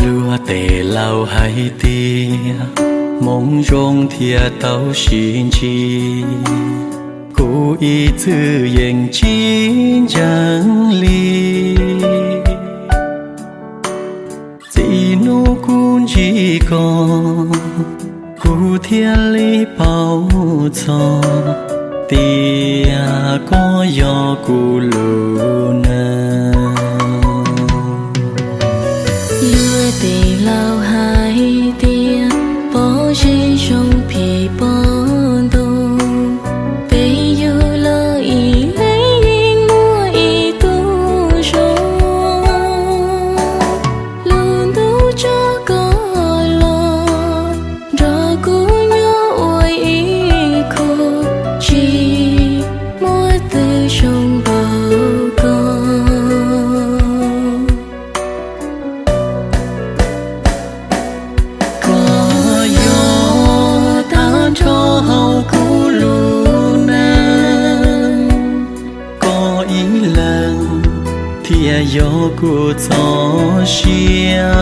Luag tes laus hais tias hmoov zoo thiaj tau sib ntsib, kuv ib txwm yeej tsis ntseeg li. Txij hnub kuv ntsib koj, kuv thiaj li paub txog tias koj yog kuv lub neej. Luag tes laus hais tias pob zeb zoo phim pom ntoo, peb yug los ib leeg yeej muaj ib tug zoo. Lub ntuj tso koj los nrog kuv nyob ua ib khub, tsis muaj twg zoo npaum koj. Koj yog tag nrho hauv kuv lub neej, koj ib leeg thiaj yog kuv txoj sia.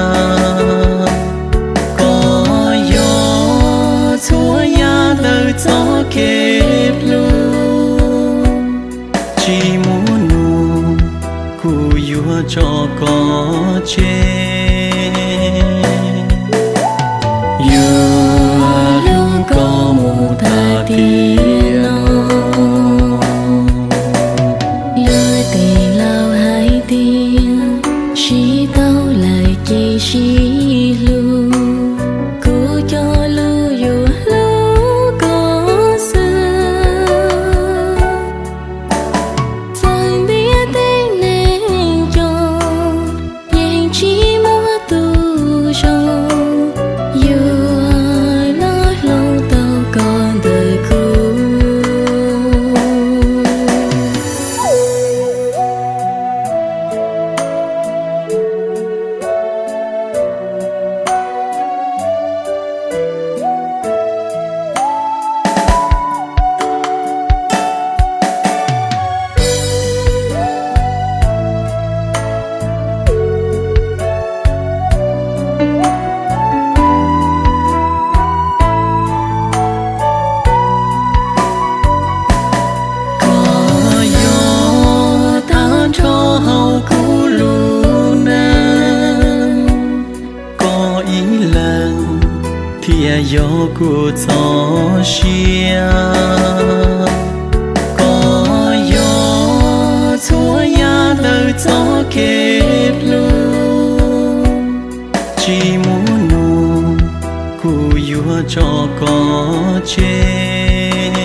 Koj yog txhua yam ntawm txoj kev hlub, tsis muaj nus kuv yuav tso koj tseg. Yuav hlub koj mus tas tiam no. Luag tes laus hais tias sib tau lawm ces sib hlub, kuv cog lus yuav hlub koj xwb. Txawm ntiaj teb neeg coob, yeej tsis muaj tus zoo yuav los hloov tau koj ntawm kuv. Koj yog tag nrho hauv kuv lub neej, koj ib leeg thiaj yog kuv txoj sia. Koj yog txhua yam ntawm txoj kev hlub, tsis muaj nus kuv yuav tso koj tseg.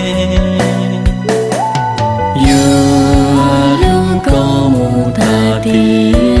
Yuav hlub koj mus tas tiam